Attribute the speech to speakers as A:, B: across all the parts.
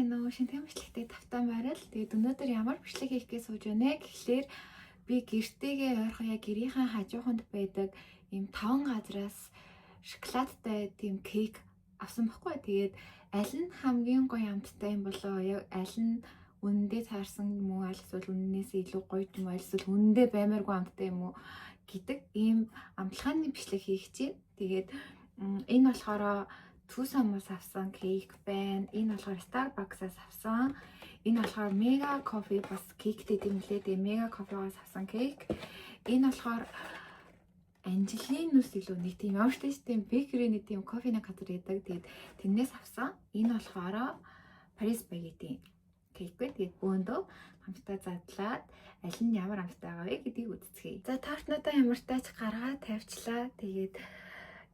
A: Сайн уу? Шинэхэн бичлэгтэй тавтай морил. Тэгээд өнөөдөр ямар бичлэг хийх гэж сууж байна вэ гэхлээр би гэртээгээ ойрхон яг гэрийнхээ хажууханд байдаг ийм таван газраас шоколадтай тийм кейк авсан байхгүй. Тэгээд аль нь хамгийн гоё амттай юм болоо яг аль нь үнэндээ таарсан юм уу аль эсвэл үнэнээс илүү гоё юм уу аль эсвэл үнэндээ баймааргүй амттай юм уу гэдэг ийм амтлагын бичлэг хийх чинь. Тэгээд энэ болохоор Түүсамаас авсан кейк байна. Энэ болохоор Starbucks-аас авсан. Энэ болохоор Mega Coffee бас кейктэй юм лээ. Тэгээ Mega Coffee-аас авсан кейк. Энэ болохоор Анжелинус илүү нэг тийм ямар ч тийм bakery нэг тийм кофений газар байдаг. Тэгээд тэрнээс авсан. Энэ болохоор Paris Baguette-ийн кейк бай. Тэгээд бөөндөө хамтдаа задлаад аль нь ямар амттай байгаа вэ гэдгийг үзцгээе. За тортнуудаа ямартаа ч гаргаад тавьчлаа. Тэгээд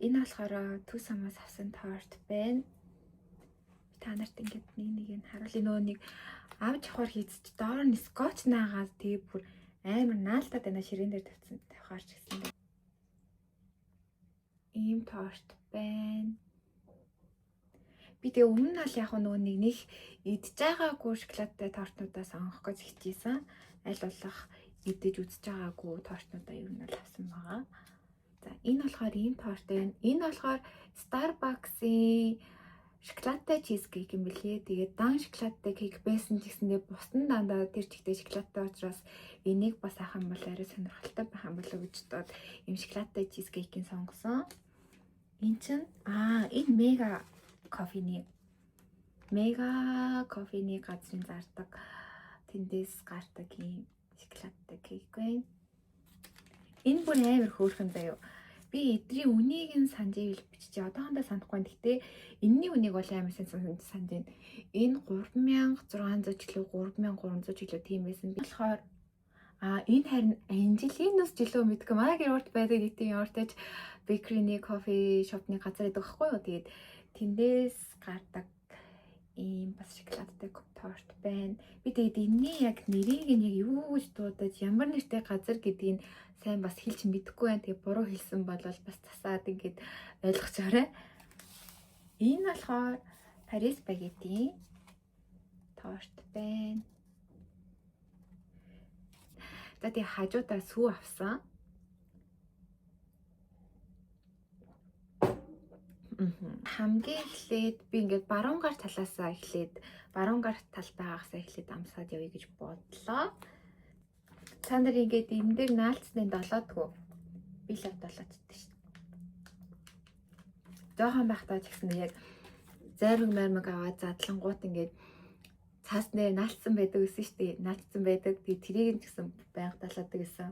A: энэ болохоор Түүсамаас авсан торт байна. Та нарт ингээд нэг нэг нь харуулъя. Нөгөө нэг авч явахаар хийцэж доор нь скотч наагаад тэгээ бүр амар наалтаад байна ширээн дээр тавьсан тавихаар ч гэсэн. Ийм торт байна. Би тэгээ өмнө нь бол яг нөгөө нэг нэг идж байгаагүй шоколадтай тортнуудаа сонгох гэж хичээсэн. Аль болох идэж үзэж байгаагүй тортнуудаа ер нь бол авсан байгаа. За энэ болохоор ийм торт байна. Энэ болохоор Starbucks-ийн шоколадтай чизкейк юм билээ. Тэгээд дан шоколадтай кейк байсан ч гэсэндээ бус нь дандаа тэр чигтээ шоколадтай учраас энийг бас авах юм бол арай сонирхолтой байх юм болоо гэж бодоод ийм шоколадтай чизкейкийг сонгосон. Энэ чинь энэ Mega Coffee-ний Mega Coffee-ний газрын зардаг тэндээс гардаг ийм шоколадтай кейк байна. Энэ бүр амар хөөрхөн заяо. Би эдрийн үнийг нь санаж ивэл биччихээ. Одоохондоо санахгүй. Гэхдээ энэний үнийг бол амар сайн санаж байна. Энэ 3600 ч илүү 3300 ч илүү тийм байсан. Би болохоор энэ харин Анжелинус ч илүү мэдгүй. Манай гэр урт байдаг нэг тийм ямартай ч bakery-ний кофе шопны газар байдаг байхгүй юу. Тэгээд тэндээс гардаг ийм бас шоколадтай торт байна. Би тэгээд энэний яг нэрийг нь яг юу гэж дуудаж ямар нэртэй газар гэдгийг сайн бас хэлж мэдэхгүй байна. Тэгээд буруу хэлсэн бол бас засаад ингээд ойлгочоорой. Энэ болохоор Paris Baguette-ийн торт байна. За тэгээд хажуудаа сүү авсан. Хамгийн эхлээд би ингээд баруун гар талаасаа эхлээд баруун гар тал байгаагаасаа эхлээд амсаад явъя гэж бодлоо. Та нар ингээд энэ дээр наалцны долоодгүй. Би л долоодтой шүү дээ. Жохон байхдаа ч гэсэн яг зайрмаг маймаг аваад задлангуут ингээд цаас нэр наалцсан байдаг гэсэн шүү дээ. Наалцсан байдаг. Тэгээ тэрийг нь ч гэсэн байнга долоодог гэсэн.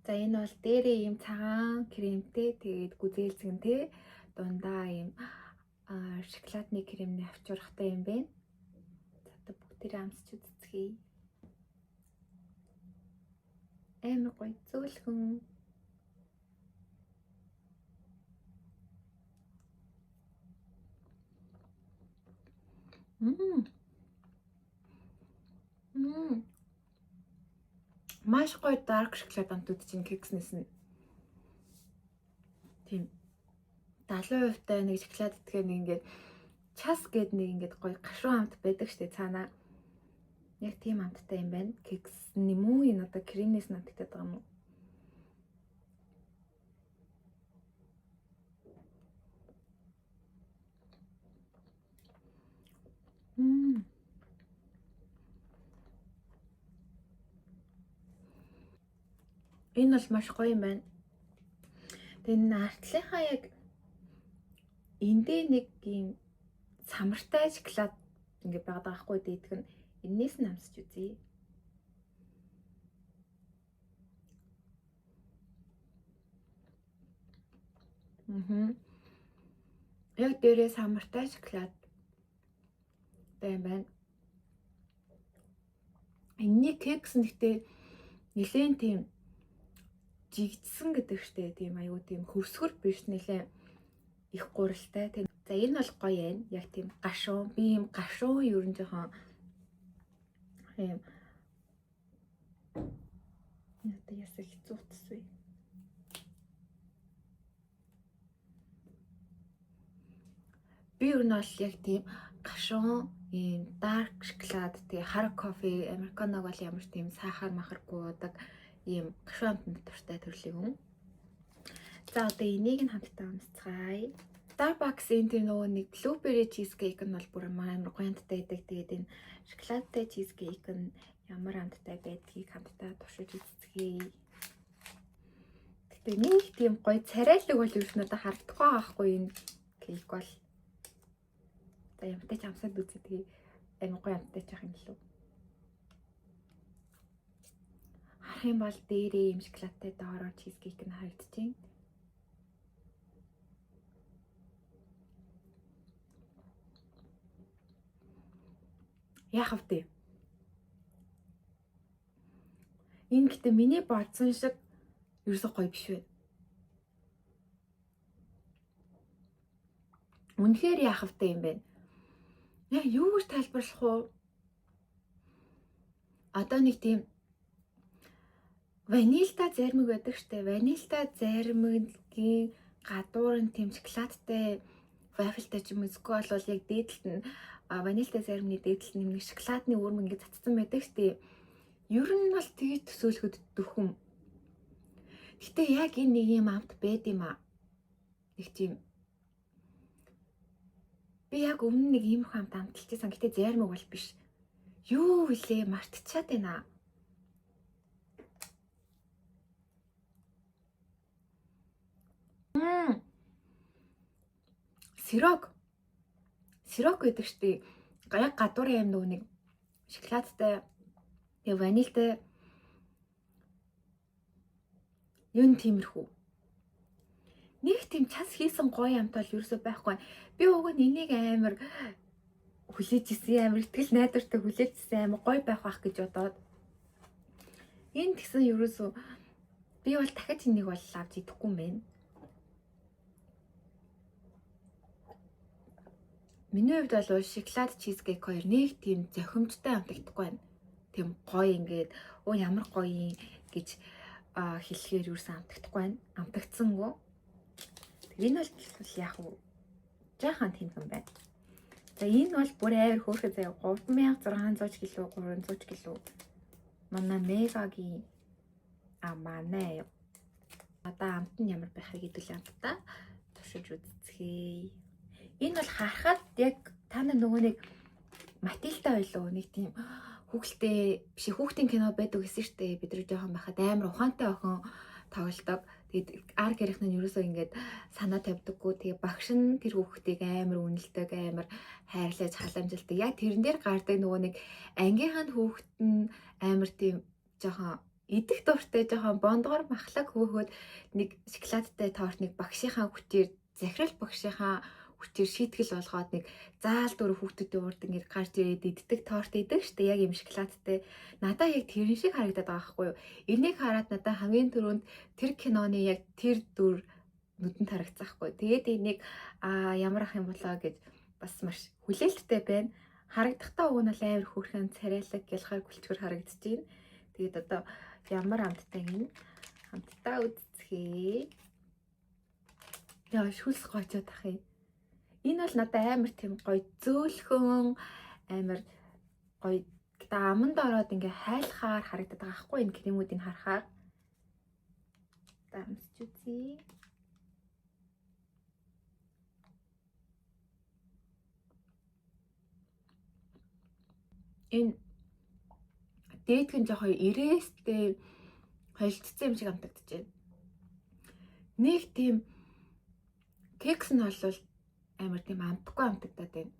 A: За энэ бол дээрээ ийм цагаан кремтэй тэгээд гүзээлзгэнтэй дундаа ийм шоколадны кремний авчурхтай юм байна. За одоо бүгдээрээ амсч үзцгээе. Амар гоё зөөлхөн. Маш гоё dark шоколад амтууд чинь кекснээс нь тийм 70% та нэг шоколад итгэхээр нэг ингээд час гээд нэг ингээд гоё гашуун амт байдаг штэ цаанаа. Яг тийм амттай юм байна. Кекс нь юм уу энэ одоо кремнээс нь амттай байгаа юм уу? Энэ бол маш гоё юм байна. Тэгээ энэ артлынхаа яг эндээ нэг ийм самартай шоколад ингэ байгаад байгаа хгүй дийдг нь энээс нь амсч үзье. Яг дээрээ самартай шоколад байна. Энэний кекс нь гэхдээ нэлээд тийм жигдсэн гэдэг штэ тийм айгуу тийм хөвсгөр биш нэлээд их гуралтай. За энэ бол гоё юм. Яг тийм гашуун. Би ийм гашуун ер нь жоохон ийм одоо ясаг хэцүү утас вэ? Би ер нь бол яг тийм гашуун ийм dark шоколад, тэгээ хар кофе, американог бол ямар ч тийм сахар махаргүй уудаг ийм гашуун амтанд дуртай төрлийн хүн. За, одоо энийг нь хамтдаа амсцгаая. Starbucks-ийн тэр нөгөө нэг blueberry cheesecake нь бол бүр амар гоё амттай байдаг. Тэгээд энэ шоколадтай cheesecake нь ямар амттай байдгийг хамтдаа туршиж үзцгээе. Гэтэ нэг тийм гоё царайлаг бол юу ч надад харагдахгүй байгаа хгүй энэ cake бол. За, ямартай ч амсаад үзье, тэгээ амар гоё амттай ч байх юм лүү. Харах юм бол дээрээ юм шоколадтай, доороо cheesecake нь харагдчихээн. Яах вэ? Энэ гэтээ миний бодсон шиг ерөөсөө гоё биш вэ? Үнэхээр яах вэ юм бэ? Яг юу гэж тайлбарлах вэ? Одоо нэг тийм ванильтай зайрмаг байдаг штэ. Ванильтай зайрмагийн гадуур нь тийм шоколадтай вафельтай ч юм уу, эсвэл бол яг дээдэлт нь ванильтай зайрмагны дээдэлт нь нэг шоколадны үүрмэг ингэ цацсан байдаг штэ. Ер нь бол тэгж төсөөлөхөд дөхөм. Гэтэ яг энэ нэг юм амт байд юм аа. Нэг тийм би яг өмнө нэг иймэрхүү амт амталчихсан. Гэтэ зайрмаг бол биш. Юу вүлээ, мартчихад байна. Сирок. Сирок гэдэг штий. Яг гадуурын юм нөгөө нэг шоколадтай, тэгээ ванильтай юу тиймэрхүү. Нэг тийм час хийсэн гоё амт бол ерөөсөө байхгүй. Би уг нь энийг амар хүлээж исэн, амар итгэл найдвартай хүлээж исэн, амар гоё байх байх гэж бодоод. Энэ тэгсэн ерөөсөө би бол дахиж энийг бол авч идэхгүй юм байна. Миний хувьд бол шоколад cheesecake хоёр нэг тийм зохимжтой амтагдахгүй байна. Тийм гоё ингээд өө ямар гоё юм гэж хэлэхээр юусэн амтагдахгүй байна. Амтагдсангүй. Тэр энэ бол яг уу жаахан тэнхэн байна. За, энэ бол бүр амар хөөрхөн заяа, 3600 ч гэлүү, 300 ч гэлүү. Манай Мегагийн манай одоо амт нь ямар байхыг хэдүүл амттай туршиж үзцгээе. Энэ бол харахад яг та нар нөгөө нэг Матильда байлуу, нэг тийм хүүхэлтэй биш, хүүхдийн кино байдаг гэсэн штэ, бид нар жоохон байхад амар ухаантай охин тоглодог. Тэгээд ар гэрийнх нь ерөөсөө ингээд санаа тавьдаггүй. Тэгээ багш нь тэр хүүхдийг амар үнэлдэг, амар хайрлаж халамжилдаг. Яг тэрэн дээр гардаг нөгөө нэг ангийнх нь хүүхэд нь амар тийм жоохон идэх дуртай, жоохон бондгор махлаг хөөхөд нэг шоколадтай тортныг багшийнхаа хүчээр, захирал багшийнхаа хүчээр шийтгэл болгоод нэг заал дөрөв хүүхдүүдийн урд ингээд гарч ирээд иддэг торт идэг штэ, яг юм шоколадтай. Надаа яг тэрэн шиг харагдаад байгаа байхгүй юу? Энийг хараад надаа хамгийн түрүүнд тэр киноны яг тэр дүр нүдэнд харагдсан байхгүй. Тэгээд энийг ямар ах юм болоо гэж бас маш хүлээлттэй байна. Харагдахдаа уг нь бол амар хөөрхөн царайлаг, гялхар гүлчгэр харагдаж байна. Тэгээд одоо ямар амттай юм хамтдаа үзцгээе. Яа, шүлс гочоод ах юм. Энэ бол надад амар тийм гоё зөөлхөн, амар гоё. Гэтэ аманд ороод ингээ хайлахаар харагдаад байгаа хгүй энэ кремүүдийг харахаар. За, амсч үзье. Энэ дээдгэн жоохон ирээстэй холилдсон юм шиг амтагдаж байна. Нэг тийм кекс нь бол амар тийм амтгүй амтагдаад байна.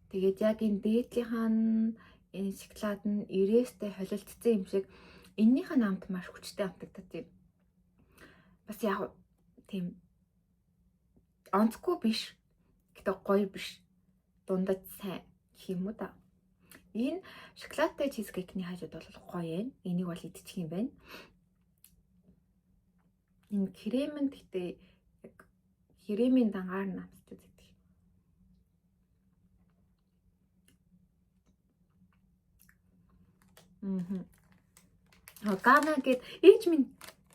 A: Тэгээд яг энэ дээдлийнх нь энэ шоколад нь ирээстэй холилдсон юм шиг эннийх нь амт маш хүчтэй амтагдаад байна. Бас яг тийм онцгүй биш. Гэтэ гоё биш. Дундад сайн гэх юм уу да. Энэ шоколадтай cheesecake-ний хажууд бол гоё юм. Энийг бол идчих юм байна. Энэ крем нь гэтээ яг кремийн дангаар нь амсч үздэг. Мм. Гана гэд ээж минь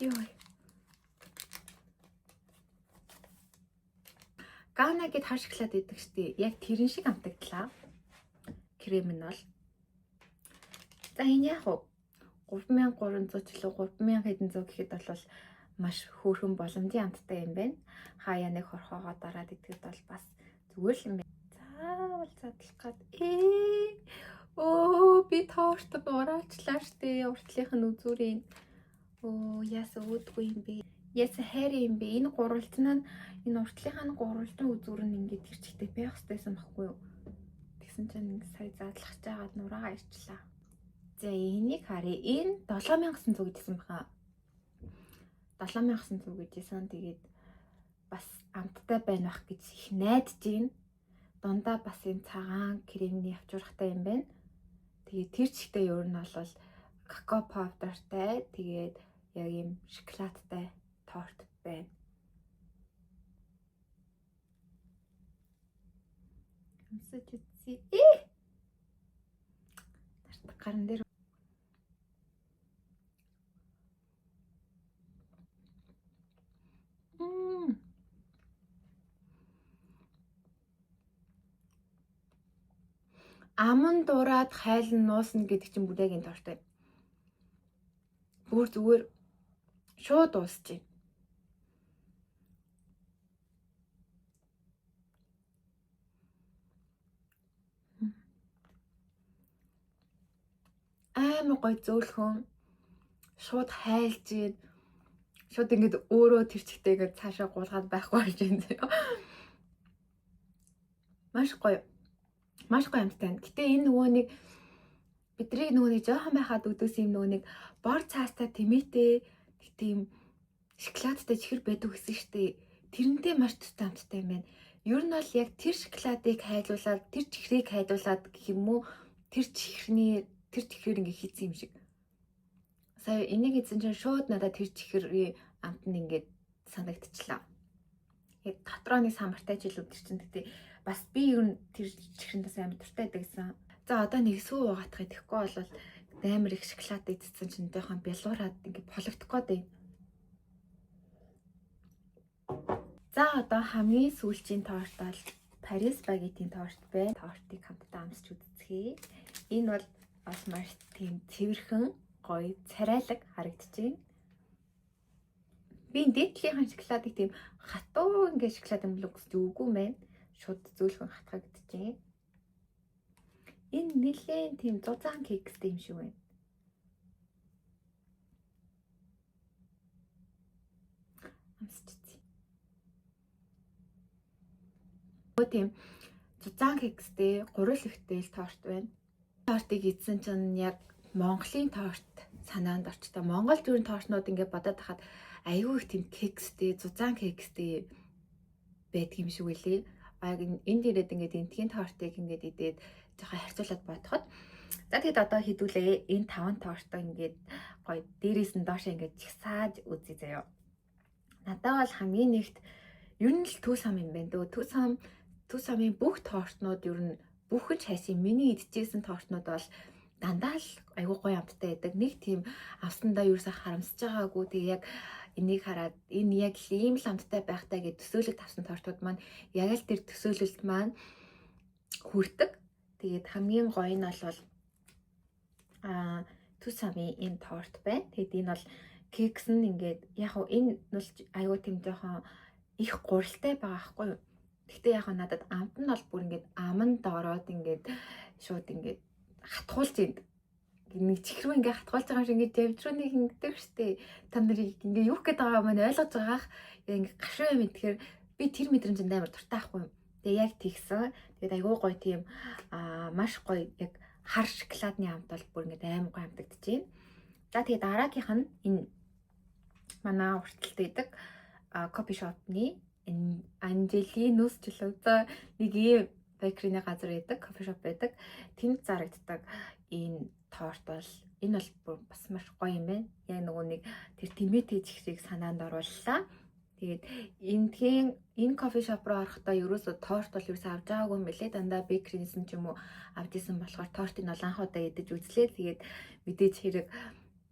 A: юу вэ? Гана гэд хар шоколад идэг штий. Яг тэрэн шиг амтагдлаа. Крем нь бол. За энэ яг уу 3300 ч илүү 3000 хэдэн зуун гэхэд бол маш хөөрхөн боломжийн амттай юм байна. Хаяа нэг хорхоогоо дараад идэхэд бол бас зүгээр л юм байна. Заавал задлах гад өө би торт нураачлаа штэ. Уртлынх нь үзүүрийн өө яасан үүдгүй юм бэ? Яасан хайр юм бэ? Энэ гурвалжин нь энэ уртлынхаа нь гурвалжин үзүүр нь ингээд тэр чигтээ байх хэрэгтэйсэн байхгүй юу? Тэгсэн чинь ингээд сая задлах чагаад нураагаа ирчлээ. За энийг харъя. Энэ 7900 гэжсэн баха. 7900 гэжсэн. Тэгээд бас амттай байна бах гэж их найдаж байна. Дундаа бас юм цагаан кремний авчурхтай юм байна. Тэгээд тэр чигтээ ер нь бол какао паудертай, тэгээд яг юм шоколадтай торт байна. Амсаж үзье. Нарт гаран дээр Аман дураад хайлн нуусна гэдэг чинь бүр яг энэ тортой. Бүр зүгээр шууд дуусчих. Амар гоё зөөлхөн шууд хайлж ийн шууд ингээд өөрөө тэр чигтээ ингээд цаашаа гулгаад байхгүй болж байна заяа. Маш гоё. Маш гоё амттай. Гэтэ энэ нөгөө нэг бидрийг нөгөө нэг жоохон байхад өдөөс юм нөгөө нэг бор цаастай тэмээтэй нэг тийм шоколадтай чихэр байдаг гэсэн штэ. Тэрнтэй маш төстэй амттай юм байна. Ер нь бол яг тэр шоколадыг хайлуулад, тэр чихрийг хайлуулад гэх юм уу? Тэр чихрний тэр чихрээр ингээ хийцэн юм шиг. Сая энийг эзэн чинь шууд надад тэр чихрийн амт нь ингээд санагдчихлаа. Яг дотроо нэг самартай жил өдр чинь гэтээ бас би ер нь тэр чихрэнд бас амар дуртай байдаг гэсэн. За одоо нэг сүү уугаатах идэхгүй бол амар их шоколад идсэн чинь жоохон бялуураад ингээ пологдох гээд байна. За одоо хамгийн сүүлчийн торт бол Парис багетийн торт байна. Тортыг хамтдаа амсч үзцгээе. Энэ бол бас маш тийм цэвэрхэн гоё царайлаг харагдчихээн. Би дээдлийнхэн шоколадыг тийм хатуу ингээ шоколад юм л гэсэн үгүй мэн. Шууд зөөлхөн хатгагдчихээн. Энэ нэлээд тийм зузаан кекстэй юм шиг байна. Амсч үзье. Тийм зузаан кекстэй гурван ихтэй л торт байна. Тортыг идсэн чинь яг Монголын торт санаанд орчтой. Монгол төрийн тортнууд ингээд бодоод тахад аюу их тийм кекстэй, зузаан кекстэй байдаг юм шиг үлээ. Яг энд ирээд ингээд энтхийн тортыг ингээд идээд жоохон харьцуулаад бодоход. За тэгэд одоо хэдүүлээ энэ таван тортоо ингээд гоё дээрээс нь доошоо ингээд чагсааж үзье заяа. Надад бол хамгийн нэгт ер нь л төс ам юм байна дөө. Төс амын бүх тортнууд ер нь бүхэн ч хайсан миний идчихсэн тортнууд бол дандаа л айгуу гоё амттай байдаг. Нэг тийм авсандаа юусаа харамсаж байгаагүй. Тэг яг энийг хараад энэ яг л ийм л амттай байхтай гэж төсөөлөлт авсан тортууд маань яг л тэр төсөөлөлт маань хүрдэг. Тэгээд хамгийн гоё нь бол төс амын энэ торт байна. Тэгээд энэ бол кекс нь ингээд яг уу энэ бол айгуу тийм жоохон их гуралтай байгаа байхгүй юу? Гэхдээ яг надад амт нь бол бүр ингээд аманд ороод ингээд шууд ингээд хатгуулж энд нэг чихрүү ингээ хатгуулж байгаа юм шиг ингээ жавжрууны ингэдэг штэ. Та нарыг ингээ юу гээд байгаа маань ойлгож байгаах ингээ гашуу юм идэхээр би тэр мэдрэмжинд амар дуртай байхгүй юм. Тэгээ яг тэгсэн. Тэгээд айгуу гоё тийм маш гоё яг хар шоколадны амт бол бүр ингээ амар гоё амтагдчихээн. За тэгээ дараагийнх нь энэ манай урталт идэг кофе шопны Анжелинус ч лөө. За нэг ийм бейкерийн газар байдаг, кофе шоп байдаг. Тэнд зарагддаг энэ торт бол энэ бол бас маш гоё юм байна. Яг нөгөө нэг тэр тэмээтэй чихрийг санаанд орууллаа. Тэгээд энтхийн энэ кофе шоп руу орохдоо ерөөсөө торт бол ерөөсөө авч байгаагүй юм билээ. Дандаа бейкеринээс нь ч юм уу авч исэн болохоор тортыг бол анх удаа идэж үзлээ. Тэгээд мэдээж хэрэг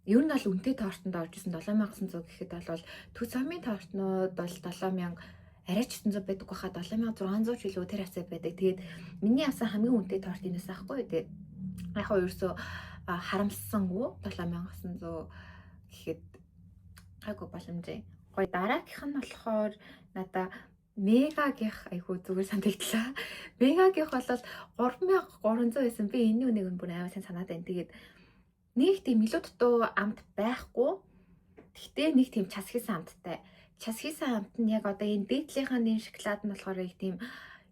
A: ер нь бол үнэтэй тортонд орж исэн 7900 гэхэд бол Төс замын тортнууд бол 7000 Арай ч 900 байдаг байхад 7600 ч илүү тэр хавцаа байдаг. Тэгээд миний авсан хамгийн үнэтэй торт энэс аахгүй. Тэгээд яг хаа ерөөсөө харамссангүй, 7900 гэхэд гайгүй боломжтой. Гоё. Дараагийнх нь болохоор надаа Мегагийнх айгуу зүгээр санагдлаа. Мегагийнх бол 3300 байсан. Би энэний үнийг нь бүр амар сайн санаад байна. Тэгээд нэг тийм илүү дутуу амт байхгүй. Гэхдээ нэг тийм час хийсэн амттай. Час хийсэн амт нь яг одоо энэ дээдлийнхаа энэ шоколад нь болохоор яг тийм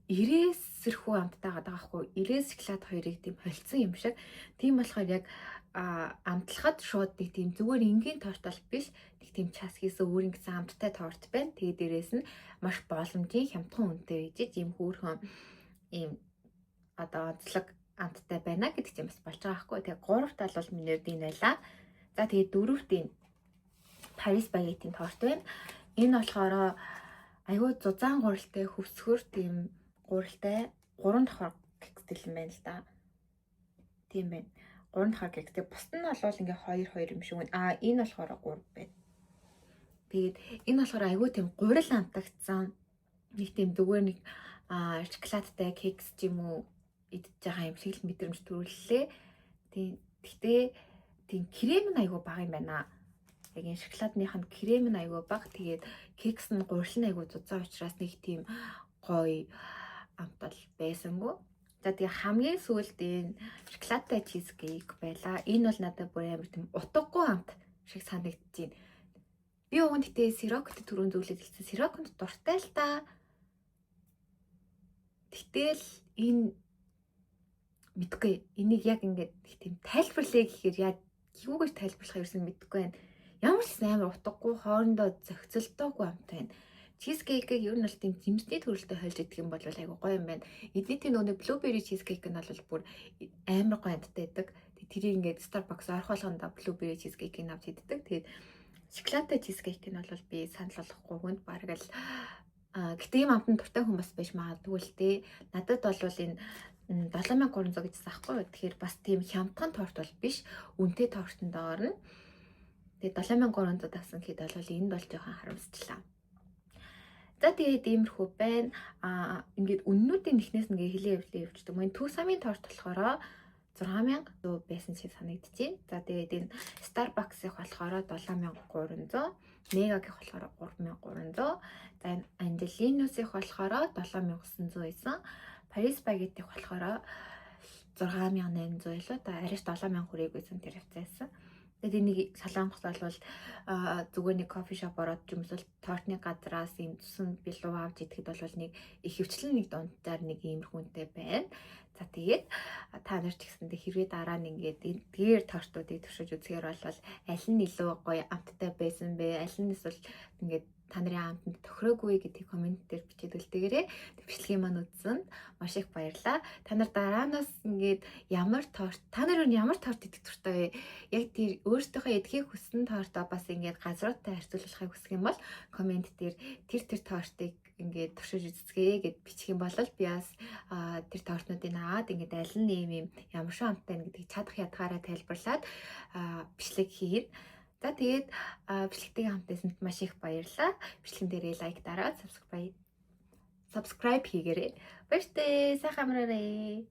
A: ирээсэрхүү амттай байгаа байхгүй. Ирээс шоколад хоёрыг тийм холцсон юм шиг. Тийм болохоор яг амтлахад шууд нэг тийм зүгээр энгийн торт бол биш. Нэг тийм час хийсэн өөрийн гэсэн амттай торт байна. Тэгээ дээрээс нь маш боломжийн хямдхан үнэтэй байж ийм хөөрхөн ийм одоо онцлог амттай байна гэдэг чинь бас болж байгаа байхгүй. Тэгээ гурав тал бол миний хувьд энэ байлаа. За, тэгээ дөрөвт энэ Paris Baguette-ийн торт байна. Энэ болохоор айгүй зузаан гурилтай, хөвсгөр тийм гурилтай, гурван давхар кекстэй юм байна л да. Тийм байна. Гурван давхар кекстэй. Бусд нь бол ингээ хоёр хоёр юм шиг байна. А, энэ болохоор гурав байна. Тэгээд энэ болохоор айгүй тийм гурил амтагдсан, нэг тийм зүгээр нэг шоколадтай кекс ч юм уу идэж байгаа юм шиг л мэдрэмж төрүүллээ. Тийм. Гэхдээ тийм крем нь айгүй бага юм байна. Яг энэ шоколадных нь крем нь айгүй бага. Тэгээд кекс нь гурил нь айгүй зузаан учраас нэг тийм гоё амт бол байсангүй. За, тэгээ хамгийн сүүлд энэ шоколадтай cheesecake байлаа. Энэ бол надад бүр амар тийм утгагүй амт шиг санагдчихээн. Би уг нь гэтээ сирокт түрүүн зөвлөд хэлсэн. Сироконд дуртай л та. Гэтэл энэ мэдгүй. Энийг яг ингээд нэг тийм тайлбарлая гэхээр яг юу гэж тайлбарлах ерсэн мэдэхгүй байна. Ямар ч гэсэн амар утгагүй, хоорондоо зохицолтоогүй амт байна. Cheesecake-ийг ер нь бол тийм жимсний төрөлтэй хольж идэх юм бол айгу гоё юм байна. Эдний тийм нөгөө blueberry cheesecake нь бол бүр амар гоё амттай байдаг. Тэрийг ингээд Starbucks орох болгондоо blueberry cheesecake-ийг авч иддэг. Тэгээд шоколадтай cheesecake нь бол би санал болгохгүй хүнд бараг л. Гэтэ ийм амтанд дуртай хүн бас байж магадгүй л дээ. Надад бол энэ 7300 гэжсэн аахгүй юу. Тэгэхээр бас тийм хямдхан торт бол биш. Үнэтэй тортонд орно. Тэгээ 7300 авсан гэхэд бол энд бол жоохон харамсчлаа. За, тэгээд иймэрхүү байна. Аа, ингээд үннүүдийн эхнээс ингээ хэлээ явлаа явчихдаг. Мөн Төв самын торт болохоор 6100 байсан шиг санагдчихээн. За, тэгээд энэ Starbucks-ых болохоор 7300, Mega-гийнх болохоор 3300. За, энэ Angelinos-ых болохоор 7900 байсан. Paris Baguette-их болохоор 6800 илүү. Да, арайч 7000 хүрээгүй байсан, тэр хавцаасан. Тэгээд энийг Солонгос бол зүгээр нэг coffee shop ороод ч юм эсвэл тортны газраас ийм цусан билүү авч идэхэд бол нэг ихэвчлэн нэг дунджаар нэг иймэрхүүнтэй байна. За, тэгээд та нар ч гэсэндээ хэрвээ дараа нь ингээд эдгээр тортуудыг туршиж үзэхээр бол аль нь илүү гоё амттай байсан бэ? Аль нь эсвэл ингээд та нарын амтанд тохироогүй гэдгийг comment дээр бичээд үлдээгээрэй. Бичлэгийн маань үзсэнд маш их баярлалаа. Та нар дараанаас ингээд ямар торт, та нар ямар торт идэх дуртай вэ? Яг тэр өөрсдийнхөө идэхийг хүссэн тортоо бас ингээд газруудтай харьцуулахыг хүсэх юм бол comment дээр тэр тэр тортыг ингээд туршиж үзцгээе гэд бичих юм бол би бас тэр тортнуудыг аваад ингээд аль нь ийм ийм ямар шиг амттай гэдгийг чадах ядгаараа тайлбарлаад бичлэг хийнэ. За, тэгээд бичлэгтэйгээ хамт байсанд маш их баярлалаа. Бичлэгэн дээрээ like дараад subscribe хийгээрэй. Баяртай, сайхан амраарай.